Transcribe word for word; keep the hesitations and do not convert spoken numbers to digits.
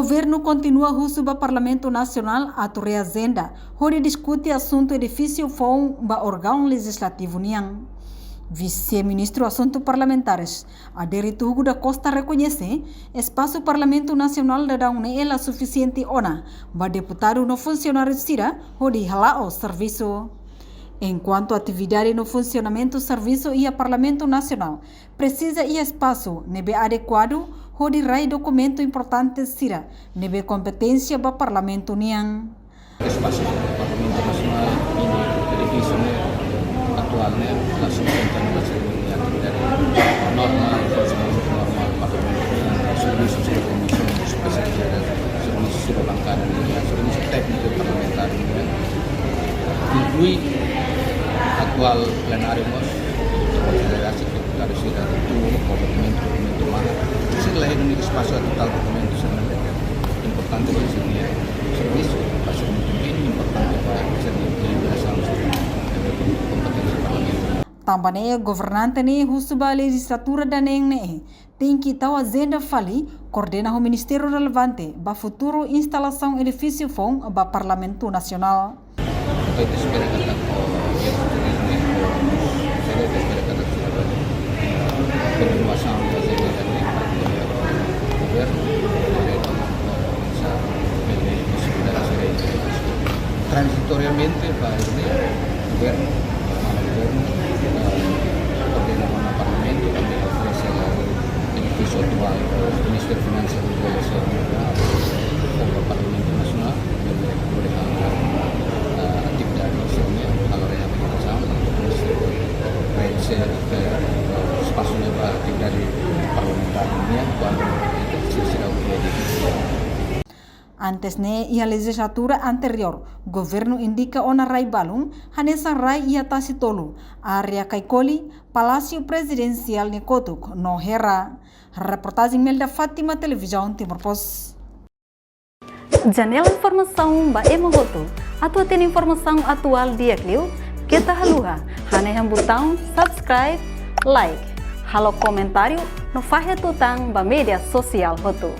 Governu kontinua husu ba Parlamentu Nasionál atu reajenda hodi diskute asuntu edifísiu foun ba órgaun lejizlativu nian. Vise-Ministru Asuntu Parlamentares, Adérito Hugo da Costa, rekoñese espasu Parlamentu Nasionál daudaun ne'e la sufisiente ona ba deputadu no funsionáriu sira hodi hala'o servisu. Enkuantu atividade no funsionamentu servisu iha Parlamentu Nasionál presiza iha espasu ne'ebé adekuadu hodi rai dokumentu importante sira ne'ebé kompeténsia ba Parlamentu nian. Espasu Parlamentu Nasionál, edifísiu ne'e atuál ne'e la sustenta ba servisu atividade normál, funsionamentu normál Parlamentu nian, servisu sira komisaun espesializada, servisu sira bankada nian, servisu tékniku parlamentár nian. Inklui atuál plenáriu mós, konsidera deputadu sira atu dokumentu, dokumentu mana. Sira la iha nia espasu atu tau dokumentu sira ne'ebé importante ba sira-nia servisu, ba sira-nia desempeñu, importante ba sira-nia deliberasaun, kompeténsia Parlamentu. Tanba ne'e governante ne'e husu ba lejizlatura daneen ne'e tenke tau ajenda fali, koordena ho ministériu relevante ba futuru instalasaun edifísiu foun ba Parlamentu Nasionál. Ita espera katak, eh, sira ita espera katak sira kontinuasaun ba ajenda ne'e, governu, direto, eh, sa, bele konsidera sira ita. Transitoriamente ba ne'e, governu, governu, eh, koordena ho Parlamentu, tanba oferese la edifísiu atuál, Ministériu Finansas, Regulasaun, ba Parlamentu Nasionál, bele, bele halo, eh, atividade sira-ne'e, halo reabilitasaun, terus, eh, se, eh, espasu ne'e ba atividade parlamentár nian, kuandu sira, sira edifísiu. Antes ne'e, iha lejizlatura anteriór, governu indika ona rai balun, hanesan rai iha Tasi Tolu, área Kaikoli, Palásiu Prezidensiál nia kotuk, no Hera. Reportajen Melda Fátima, Televizaun Timor Post. Janela informasaun ba ema hotu. Atu hatene informasaun atuál di'ak liu, keta haluha hanehan butaun subscribe, like, halo komentáriu, no fahe tutan ba média sosiál hotu.